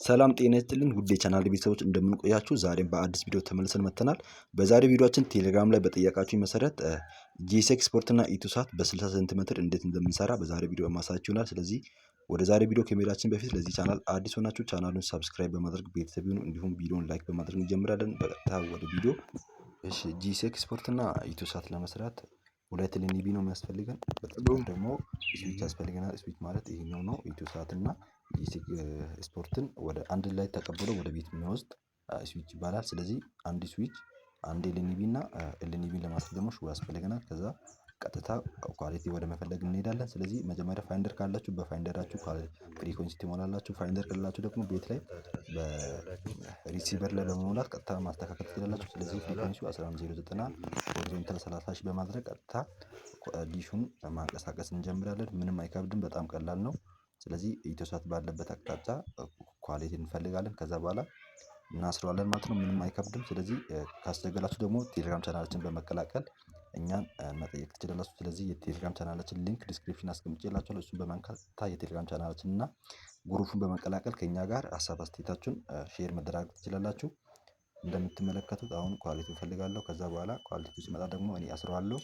ሰላም ጤና ይስጥልን ውድ የቻናል ቤተሰቦች፣ እንደምን ቆያችሁ? ዛሬም በአዲስ ቪዲዮ ተመልሰን መጥተናል። በዛሬ ቪዲዮአችን ቴሌግራም ላይ በጠየቃችሁ መሰረት GSX port እና ኢትዮሳት በ60 ሴንቲሜትር እንዴት እንደምንሰራ በዛሬ ቪዲዮ የማሳያችሁ ይሆናል። ስለዚህ ወደ ዛሬ ቪዲዮ ከመሄዳችን በፊት ለዚህ ቻናል አዲስ ሆናችሁ ቻናሉን subscribe በማድረግ ቤተሰብ ይሁኑ። እንዲሁም ቪዲዮን like በማድረግ እንጀምራለን። በቀጥታ ወደ ቪዲዮ። እሺ፣ GSX port እና ኢትዮሳት ለመስራት ሁለት LNB ነው የሚያስፈልገን። በተጨማሪ ደግሞ ስዊች ያስፈልገናል። ስዊች ማለት ይሄኛው ነው። ኢትዮሳት እና ስፖርትን ወደ አንድ ላይ ተቀብሎ ወደ ቤት የሚወስድ ስዊች ይባላል። ስለዚህ አንድ ስዊች፣ አንድ LNB እና LNB ን ለማስረግ ደግሞ ሽቦ ያስፈልገናል። ከዛ ቀጥታ quality ወደ መፈለግ እንሄዳለን። ስለዚህ መጀመሪያ finder ካላችሁ በ finder ኣችሁ frequency ትሞላላችሁ። Finder ከሌላችሁ ደግሞ ቤት ላይ በ receiver ላይ በመሙላት ቀጥታ ማስተካከል ትችላላችሁ። ስለዚህ frequency ው 11090 horizontal 30 ሺህ በማድረግ ቀጥታ ዲሹን ማንቀሳቀስ እንጀምራለን። ምንም አይከብድም፣ በጣም ቀላል ነው። ስለዚህ ኢትዮሳት ባለበት አቅጣጫ quality እንፈልጋለን። ከዛ በኋላ እናስረዋለን ማለት ነው። ምንም አይከብድም። ስለዚህ ካስቸገራችሁ ደግሞ ቴሌግራም ቻናላችን በመቀላቀል እኛን መጠየቅ ትችላላችሁ። ስለዚህ የቴሌግራም ቻናላችን link description አስቀምጬላችኋለሁ። እሱን በመንካት የቴሌግራም ቻናላችን እና group ኡን በመቀላቀል ከእኛ ጋር ሀሳብ አስተያየታችሁን share መደራረግ ትችላላችሁ። እንደምትመለከቱት አሁን quality እፈልጋለሁ። ከዛ በኋላ quality ሲመጣ ደግሞ እኔ አስረዋለሁ።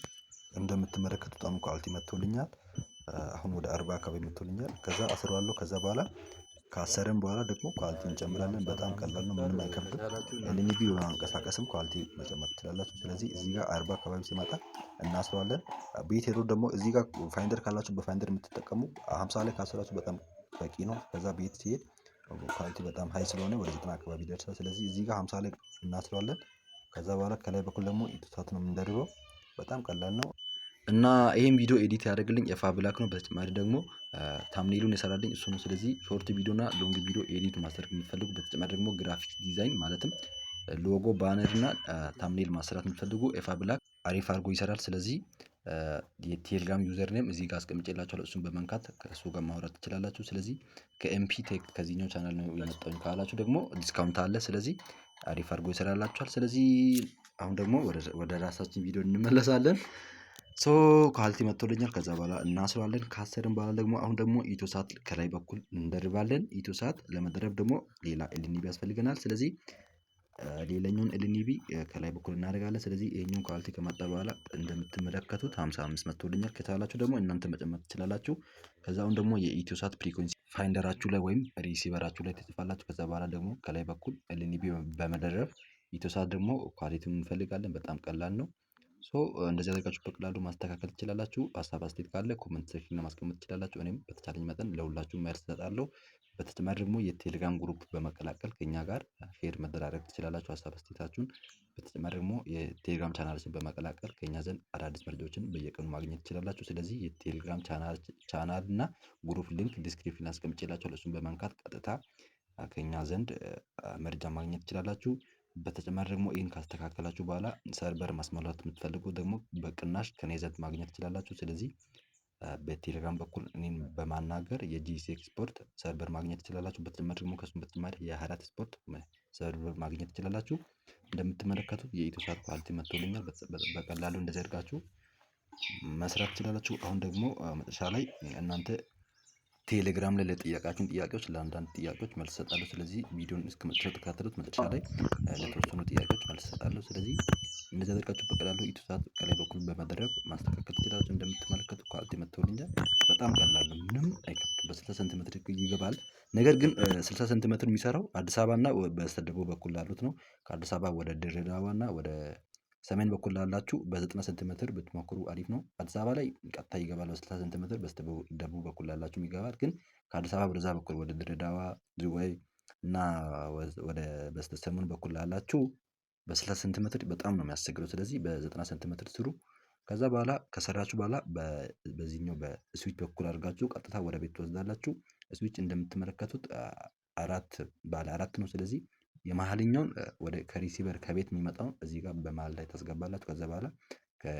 እንደምትመለከቱት አሁን quality መጥቶልኛል። አሁን ወደ 40 አካባቢ መጥቶልኛል። ከዛ አስረዋለሁ። ከዛ በኋላ ካሰርን በኋላ ደግሞ quality እንጨምራለን። በጣም ቀላል ነው፣ ምንም አይከብድም። LNB በማንቀሳቀስም quality መጨመር ትችላላችሁ። ስለዚህ እዚህ ጋር 40 አካባቢ ሲመጣ እናስረዋለን። ቤት ሄዶ ደግሞ እዚህ ጋር finder ካላችሁ በ finder የምትጠቀሙ 50 ላይ ካሰራችሁ በጣም በቂ ነው። ከዛ ቤት ሲሄድ quality በጣም high ስለሆነ ወደ 90 አካባቢ ይደርሳል። ስለዚህ እዚህ ጋር 50 ላይ እናስረዋለን። ከዛ በኋላ ከላይ በኩል ደግሞ ኢትዮሳት ነው የምንደርበው። በጣም ቀላል ነው። እና ይሄን ቪዲዮ edit ያደረግልኝ ኤፋ ብላክ ነው። በተጨማሪ ደግሞ thumbnail ኡን የሰራልኝ እሱ ነው። ስለዚህ short ቪዲዮ እና long ቪዲዮ edit ማስደረግ የምትፈልጉ፣ በተጨማሪ ደግሞ graphic design ማለትም logo፣ banner እና thumbnail ማሰራት የምትፈልጉ ኤፋ ብላክ አሪፍ አድርጎ ይሰራል። ስለዚህ የቴሌግራም username እዚህ ጋር አስቀምጬላችኋለሁ። እሱን በመንካት ከእሱ ጋር ማውራት ትችላላችሁ። ስለዚህ ከኤምፒ ቴክ ከዚህኛው ቻናል ነው የመጣሁኝ ካላችሁ ደግሞ discount አለ። ስለዚህ አሪፍ አድርጎ ይሰራላችኋል። ስለዚህ አሁን ደግሞ ወደ ራሳችን ቪዲዮ እንመለሳለን። So quality መጥቶልኛል። ከዛ በኋላ እናስረዋለን። ካሰርን በኋላ ደግሞ አሁን ደግሞ ኢትዮሳት ከላይ በኩል እንደርባለን። ኢትዮሳት ለመደረብ ደግሞ ሌላ LNB ያስፈልገናል። ስለዚህ ሌላኛውን LNB ከላይ በኩል እናደርጋለን። ስለዚህ ይሄኛውን quality ከመጣ በኋላ እንደምትመለከቱት 55 መጥቶልኛል። ከቻላችሁ ደግሞ እናንተ መጨመር ትችላላችሁ። ከዛ አሁን ደግሞ የኢትዮሳት frequency finder ኣችሁ ላይ ወይም receiver ኣችሁ ላይ ትጽፋላችሁ። ከዛ በኋላ ደግሞ ከላይ በኩል LNB በመደረብ ኢትዮሳት ደግሞ quality ውን እንፈልጋለን። በጣም ቀላል ነው። So እንደዚህ አድርጋችሁ በቀላሉ ማስተካከል ትችላላችሁ። ሀሳብ አስተያየት ካለ comment section ላይ ማስቀመጥ ትችላላችሁ። እኔም በተቻለኝ መጠን ለሁላችሁም መልስ እሰጣለሁ። በተጨማሪ ደግሞ የቴሌግራም group በመቀላቀል ከእኛ ጋር share መደራረግ ትችላላችሁ ሀሳብ አስተያየታችሁን። በተጨማሪ ደግሞ የቴሌግራም ቻናላችን በመቀላቀል ከእኛ ዘንድ አዳዲስ መረጃዎችን በየቀኑ ማግኘት ትችላላችሁ። ስለዚህ የቴሌግራም ቻናል እና group link description አስቀምጬላችኋለሁ። እሱን በመንካት ቀጥታ ከእኛ ዘንድ መረጃ ማግኘት ትችላላችሁ። በተጨማሪ ደግሞ ይህን ካስተካከላችሁ በኋላ server ማስሞላት የምትፈልጉ ደግሞ በቅናሽ ከኔ ዘንድ ማግኘት ትችላላችሁ። ስለዚህ በቴሌግራም በኩል እኔን በማናገር የጂሲ ኤክስፖርት server ማግኘት ትችላላችሁ። በተጨማሪ ደግሞ ከሱም በተጨማሪ የሀራት ስፖርት server ማግኘት ትችላላችሁ። እንደምትመለከቱት የኢትዮሳት quality መጥቶልኛል። በቀላሉ እንደዚህ አድርጋችሁ መስራት ትችላላችሁ። አሁን ደግሞ መጨረሻ ላይ እናንተ ቴሌግራም ላይ ለጠየቃችሁን ጥያቄዎች ለአንዳንድ ጥያቄዎች መልስ እሰጣለሁ። ስለዚህ ቪዲዮን እስከ መጨረሻው ተከታተሉት። መጨረሻ ላይ ለተወሰኑ ጥያቄዎች መልስ እሰጣለሁ። ስለዚህ እንደዚህ አድርጋችሁ በቀላሉ ኢትዮሳት ከላይ በኩል በመደረብ ማስተካከል ትችላላችሁ። እንደምትመለከቱ quality መጥቶልኛል። በጣም ቀላል ነው። ምንም አይከብድም። በ60 ሴንቲሜትር ይገባል። ነገር ግን 60 ሴንቲሜትር የሚሰራው አዲስ አበባና በስተደቡብ በኩል ላሉት ነው። ከአዲስ አበባ ወደ ድሬዳዋና ወደ ሰሜን በኩል ላላችሁ በ90 ሴንቲሜትር ብትሞክሩ አሪፍ ነው። አዲስ አበባ ላይ ቀጥታ ይገባል በ60 ሴንቲሜትር፣ በስተደቡብ በኩል ላላችሁም ይገባል። ግን ከአዲስ አበባ ወደዛ በኩል ወደ ድሬዳዋ፣ ዝዋይ እና ወደ በስተሰሜን በኩል ላላችሁ በ60 ሴንቲሜትር በጣም ነው የሚያስቸግረው። ስለዚህ በ90 ሴንቲሜትር ስሩ። ከዛ በኋላ ከሰራችሁ በኋላ በዚህኛው በስዊች በኩል አድርጋችሁ ቀጥታ ወደ ቤት ትወስዳላችሁ። ስዊች እንደምትመለከቱት አራት ባለ አራት ነው። ስለዚህ የመሀልኛውን ወደ ከ receiver ከቤት የሚመጣውን እዚህ ጋር በመሀል ላይ ታስገባላችሁ። ከዛ በኋላ ከ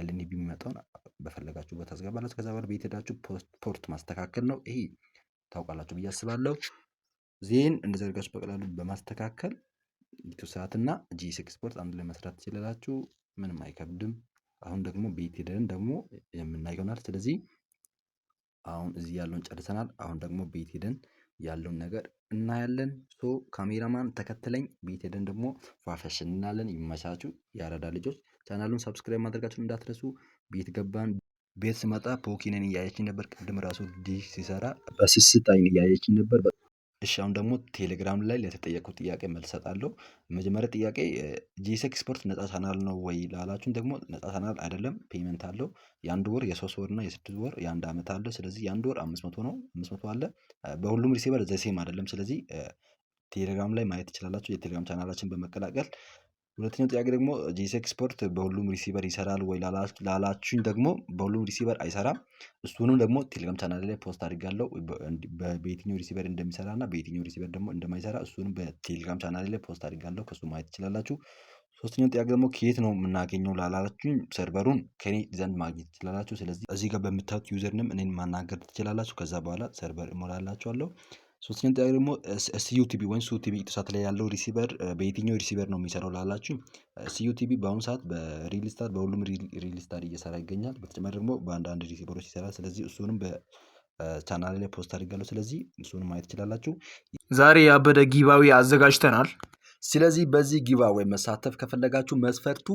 LNB የሚመጣውን በፈለጋችሁበት ታስገባላችሁ። ከዛ በኋላ ቤት ሄዳችሁ port ማስተካከል ነው። ይሄ ታውቃላችሁ ብዬ አስባለሁ። Then እንደዚህ አድርጋችሁ በቀላሉ በማስተካከል ኢትዮሳት እና GSX port አንድ ላይ መስራት ትችላላችሁ። ምንም አይከብድም። አሁን ደግሞ ቤት ሄደን ደግሞ የምናየው ይሆናል። ስለዚህ አሁን እዚህ ያለውን ጨርሰናል። አሁን ደግሞ ቤት ሄደን ያለውን ነገር እናያለን። So cameraman ተከተለኝ። ቤት ሄደን ደግሞ ፏፈሽ እንላለን። ይመቻችሁ የአራዳ ልጆች። ቻናሉን subscribe ማድረጋችሁን እንዳትረሱ። ቤት ገባን። ቤት ስመጣ ፖኪንን እያየችኝ ነበር። ቅድም ራሱ ዲሽ ሲሰራ በስስት አይን እያየችኝ ነበር። እሺ አሁን ደግሞ ቴሌግራም ላይ ለተጠየቁት ጥያቄ መልስ እሰጣለሁ። መጀመሪያ ጥያቄ ጂሴክ ስፖርት ነፃ ቻናል ነው ወይ ላላችሁን ደግሞ ነፃ ቻናል አይደለም፣ payment አለው። የአንድ ወር፣ የ3 ወር እና የ6 ወር፣ የአንድ አመት አለ። ስለዚህ የአንድ ወር 500 ነው፣ 500 አለ። በሁሉም receiver the same አይደለም። ስለዚህ ቴሌግራም ላይ ማየት ትችላላችሁ፣ የቴሌግራም ቻናላችን በመቀላቀል። ሁለተኛው ጥያቄ ደግሞ ጂሴክ ስፖርት በሁሉም receiver ይሰራል ወይ ላላችሁኝ ደግሞ በሁሉም receiver አይሰራም። እሱንም ደግሞ ቴሌግራም ቻናል ላይ post አድርጋለሁ። በየትኛው receiver እንደሚሰራ እና በየትኛው receiver ደግሞ እንደማይሰራ እሱንም በቴሌግራም ቻናል ላይ post አድርጋለሁ። ከሱ ማየት ትችላላችሁ። ሶስተኛው ጥያቄ ደግሞ ከየት ነው የምናገኘው ላላችሁኝ server ኡን ከኔ ዘንድ ማግኘት ትችላላችሁ። ስለዚህ እዚህ ጋር በምታዩት username እኔን ማናገር ትችላላችሁ። ከዛ በኋላ server እሞላላችኋለሁ። ሶስተኛው ጥያቄ ደግሞ SUTV ወይም ሱቲቪ ኢትዮሳት ላይ ያለው receiver በየትኛው receiver ነው የሚሰራው ላላችሁ SUTV በአሁኑ ሰዓት በሪል ስታር፣ በሁሉም ሪል ስታር እየሰራ ይገኛል። በተጨማሪ ደግሞ በአንዳንድ receiver ኦች ይሰራል። ስለዚህ እሱንም በቻናል ላይ post አድርጋለሁ። ስለዚህ እሱንም ማየት ትችላላችሁ። ዛሬ ያበደ giveaway አዘጋጅተናል። ስለዚህ በዚህ giveaway መሳተፍ ከፈለጋችሁ መስፈርቱ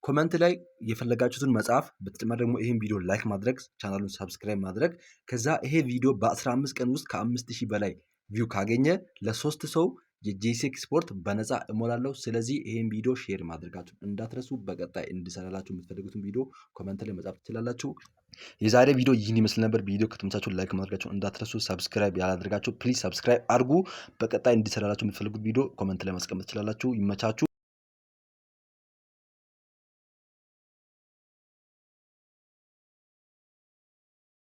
comment ላይ የፈለጋችሁትን መጻፍ፣ በተጨማሪ ደግሞ ይህን ቪዲዮ like ማድረግ፣ ቻናሉን subscribe ማድረግ። ከዛ ይሄ ቪዲዮ በ15 ቀን ውስጥ ከ5000 በላይ view ካገኘ ለሶስት ሰው የጄሴክ ስፖርት በነፃ እሞላለሁ። ስለዚህ ይህን ቪዲዮ share ማድረጋችሁ እንዳትረሱ። በቀጣይ እንድሰራላችሁ የምትፈልጉትን ቪዲዮ comment ላይ መጻፍ ትችላላችሁ። የዛሬ ቪዲዮ ይህን ይመስል ነበር። ቪዲዮ ከተመቻችሁ like ማድረጋችሁ እንዳትረሱ። Subscribe ያላደረጋችሁ please subscribe አድርጉ። በቀጣይ እንድሰራላችሁ የምትፈልጉት ቪዲዮ comment ላይ ማስቀመጥ ትችላላችሁ። ይመቻችሁ።